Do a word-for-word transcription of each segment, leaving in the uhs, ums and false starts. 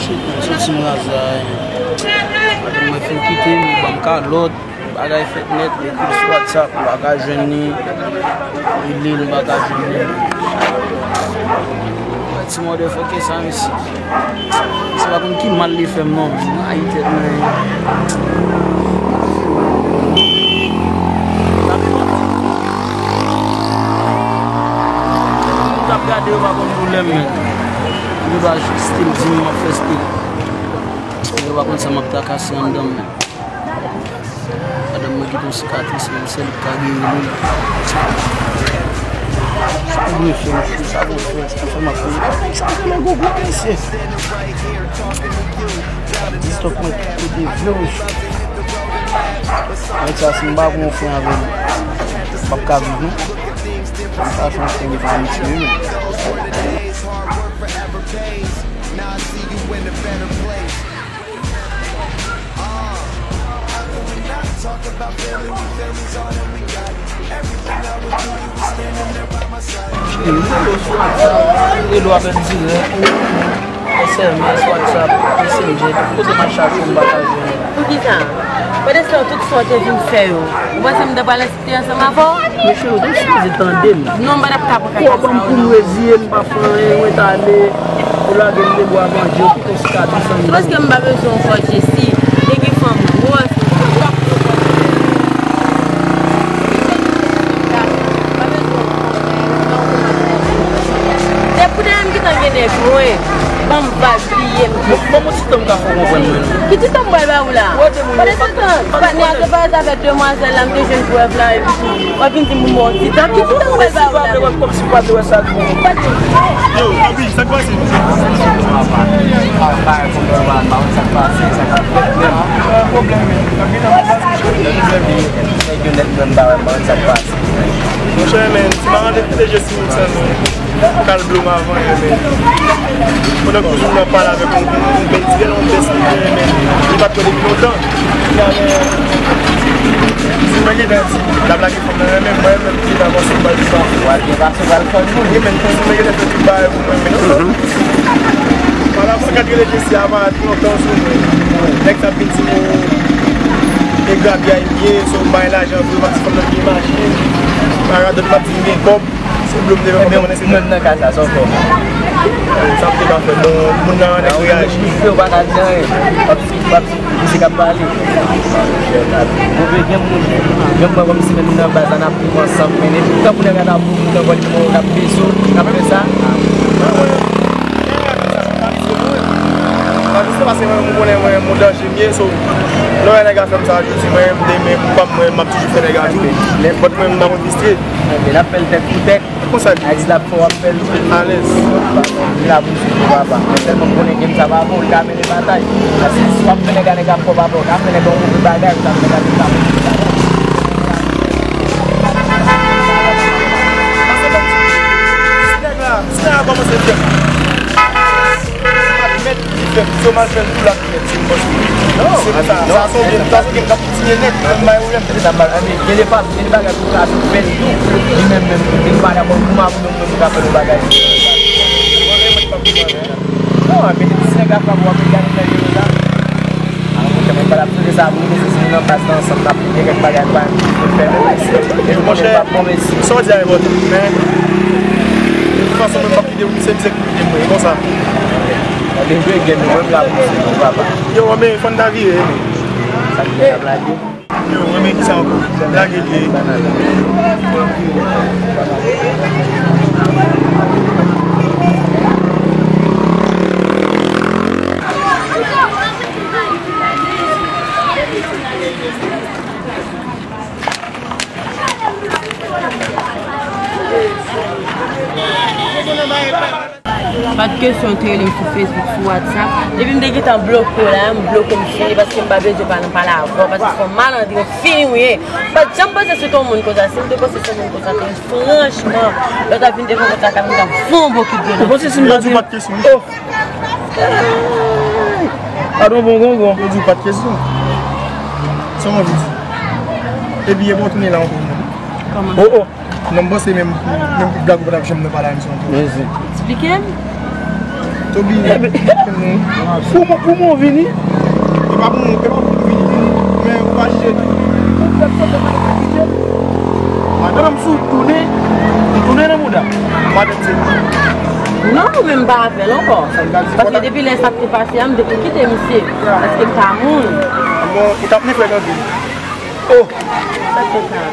Shit, man, se Team Razay. Madanm mwen fin kite m, li ban m kalòt. Bagay fèt nèt, m ekri l sou WhatsApp, m pa ka jwenn li. Rele l, m pa ka jwenn li. Ti motherfucker sa, mesye. Se pa konn ki mal li fè m, non. M rayi tèt mwen. Moun k ap gade yo pa konn doulè m, men. Yo pa jis still di m m ap fè still. Yo pa konn sa m ap trakase anndan m, men. Madanm mwen kite yon sikatris, men se li k ka geri li. Sa gon frè, sa gon frè, sa fè m ap peye. Sa fè m gogo, mesye. Di stòk mwen kote vre, mesye. Nèg sa, si m pa gon frè avè l, m p ap ka viv, non. Sa se yon frè m pa abitye, men. Rele w apèl dirèk, S M S, WhatsApp, Messenger, tout kote m ap chache m pa ka jwenn ou. Poukisa? Pandan se tan, tout sa w te vin fè yo, ou panse m ta pral te ansanm avè w? Mesye, ou te sipoze tande m. Non, m pa t ap ka pran kaka sa yo, non. Ou ban m pou m reziye m, m pa fè anyen, mwen t ale, ou lage m debwa bandi, ou kite yon sikatris anndan m. Se paske m pa bezwen w fò Jesi, te gen fanm gwòs, m pa bezwen w fò. Se pou dèyè m gentan gen nèg mwen, ban m vag. Ban m yon ti tan m ka fè w konprann mwen. Ki ti tan m pral ba ou la? Pandan se tan, patnè a te parèt avèk demwazèl la, m te jwenn prèv la, epi tou, w ap vin di m pou m ba w ti tan. Ki ti tan m pral ba ou la? Kòmsi w pa vle wè sa l fè. Yo, Abi, sa k pase? Monchè, men, si m pa rete deje sou wout sa, non. Kal blo m avan, men. Pandan kouzen m nan pale avèk yon, yon bèl ti gèl, yon bèl ti gèl, men li pa t wè depi lontan. Si mwen gentan di, l ap lage fanm nan renmen mwen, menm ki gentan avanse m pral di sa. Wè, gen fason pral fè moun. Wi, men kouzen mwen gentan fè tout bagay pou mwen, men. Pale avè l, gad rele Jesi a, pa t lontan sou mwen. Nèg sa ap vin di m, e grabya m ye, so bay lajan vre, pase fanm nan gen machin. Pa radòt m ap di m gen kòb. Se blo m te fè. Menm nan ka sa, sa w fè. Sa m te ka fè, bon, moun nan annik reyaji. Ou pa ka di anyen. W ap, w ap, misye k ap pale. Ou vle gen moun, gen moun kòmsi menm nan baz la, n ap viv ansanm, men depi tankou nèg la t ap voye moun nan vòlè, moun k ap beze w, k ap fè sa. Paske se paske mwen, mwen konnen mwen, mwen danje m ye, so, lè w wè nèg la fè m sa, jodi, mwen, demen, pou pa m, mwen, m ap toujou fè nèg la tou. Nenpòt mwen, m nan mwen distre. N ap fè l tèt pou tèt. Konsa l ye. Ayiti la fò w ap fè l. Alèz. Li la pou sou papa. Sèlman m konnen game sa pa bon, li ka mennen batay. Paske si w ap fè nèg a nèg ap fò papa, w ka fè nèg yon move bagay, ou ka fè nèg a nèg ap fò papa. Paske bon, si nèg la, si nèg la kòmanse fè. Mèt li fè, si yo mal fè l tou, l ap fè l, se yon bòs li ye. Se sa, sa se yon game, sa se yon game k ap kontinye nèt, menm bay ou menm. Se sa m pa, anben, gen de fason, gen de bagay pou w ka tou fè l tou. Li menm menm tou, li pa dakò pou m avè w menm pou ka fè yon bagay. Non, anben, depi si nèg la frape w, w ap gade nan je l la. A, monchè, mwen pa t ap sonje sa, pou nou se si nou nan baz la ansanm, n ap gen kèk bagay pa pou fè, men mèsi. E nou konnen l p ap bon, mèsi. Sa w di a enpòtan, men, de tout fason, mwen p ap kite w, se misye ki kite mwen, e konsa. Gade, jwe game, mwen m la pou se nou, papa. Yo, men, fò n ta vire, men. Sa ki ap lage? Yo, men, kisa ankò? Lage l ye. Pa t kesyon, te rele m sou Facebook, sou WhatsApp. Depi m te gentan bloke w la, m bloke w, m fini, paske m pa bezwen pale, pale avè w, paske se yon malandren fini w ye. M pa t janm panse sou yon moun konsa. Si m te panse sou yon moun konsa, te, franchman, lè w t ap vin devan konsa, ka vin ta fon bokit de. Ou panse si m pa t kesyon. Oh! Padon, bon, bon, bon. Yo di w pa t kesyon. Sa w anvi di? Epi, e bon, tounen la ankò. Kòman? Oh, oh. Non, m panse menm, menm Gago pa t ap janm nan pale a misye ankò. Mèsi. Eksplike m. Obliye. Pou mwen, pou mwen vini. E pa pou mwen, e pa pou mwen vini, vini. Men ou pa jije tou. Ou fè sòt de mwen kite. Madanm, si w tounen, ou tounen nan mouda. Madanm, se. Non, mwen menm pa avè l ankò. Paske depi lè sa te pase a, m te pou kite misye. Paske m pa moun. Bon, ou t ap neflèt anpil. Oh! Sa k fè sa?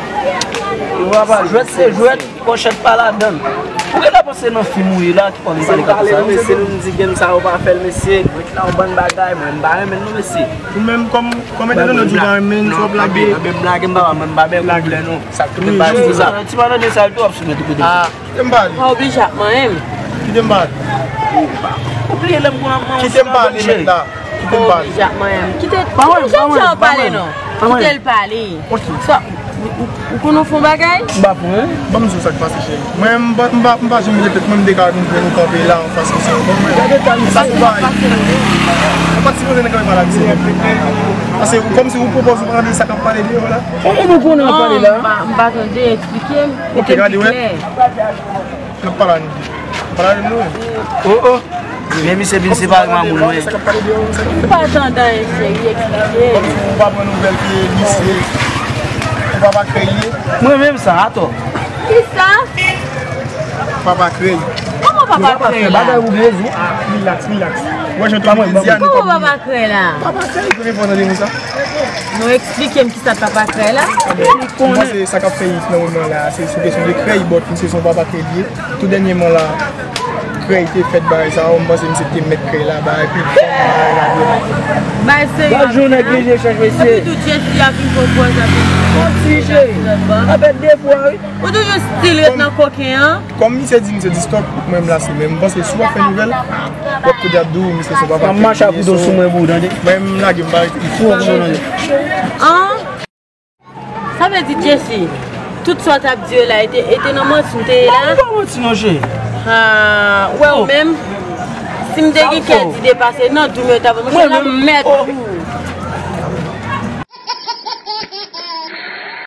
Yo, papa, jwèt se jwèt. Pòchèt pa ladann. Ou genlè panse nan fim ou ye la ki fè w vin pale konsa? Se nou pale, non, mesye, nou di game sa yo pa fè l, mesye. Mwen la yon bann bagay, mwen m pa renmen l non, mesye. Ou menm kòm, kòm entèprenè ou di ou pa renmen l, sa w ap lage. Mwen m lage m papa, mwen m pa bèk ou blè non. Sa k tou m pa di sa. Ti pa tande sa l tou ap sou mwen tou kote. Ah. Kite m pale. Pa oblije ap manyen m. Kite m pale. Ou bliye lè m konn ap manyen w sou ladann, cheri. Kite m pale, mèt la. Kite m pale. Oblije ap manyen w pale non. Kite l pale. Sa, ou, ou, ou konn ou fon bagay? M pa fon, hein? Ban m di w sa k pase, cheri. Mwen, m pa, m pa, m pa janm mete tèt mwen, m te ka vin jwenn ou kanpe la, anfas konsa. Ban mwen. Gade tan sa se pa pase la. Ou pa t sipoze nan kanpe pale ak misye menm. Paske ou, kòmsi ou pwopòze ou pa tande sa k ap pale deyò la. Ou, ou konnen w ap pale la. Non, m pa, m pa tande, eksplike m. Ok, gade, wè. N ap pale a nou de. Pale a nou de. Oh, oh. Men misye vin separe m a moun mwen. Ou pa tande anyen, cheri, eksplike. Ou pa pran nouvèl ke misye. Ou papa kreye. Mwen menm sa, atò. Kisa? Papa kreye. Kòman papa kreye la? Bagay ou bezwen. Ah, relax, relax. Wè, jan tou di a nou. Kòman papa kreye la? Papa kreye, ou te fò tande nou sa? Non, eksplike m kisa papa kreye la. Mwen se sa k ap fè it nan moman la, se sou kesyon de kreye, but misye se yon papa kreye. Tou dènyèman la, krèy te fèt bagay sa yo, m panse misye te mèt krèy la, bagay pi fò nan bagay la vre. Bay serye. Gad jan nèg li chèch mesye. Epi tou Jesse ap vin pran pòz la vin. Kòmsi cheri. Apèt de fwa wi. Ou toujou still ret nan koken an. Kòm misye di misye di stop, mwen m lase, men m panse si w ap fè nouvèl, w ap kote ap di w misye se yon papa krèy. Mache ak kouto sou mwen pou ou tande. Mwen m lage m pa ret. Sou mwen pou ou tande. An? Sa vle di Jesse, tout sa w t ap di yo la, e te, e te nan manti m te ye la? Non, pa manti non, cheri. Ha, ou wè ou menm, si m te gen kè di depase nan doum yo t ap mwen la mèt ou.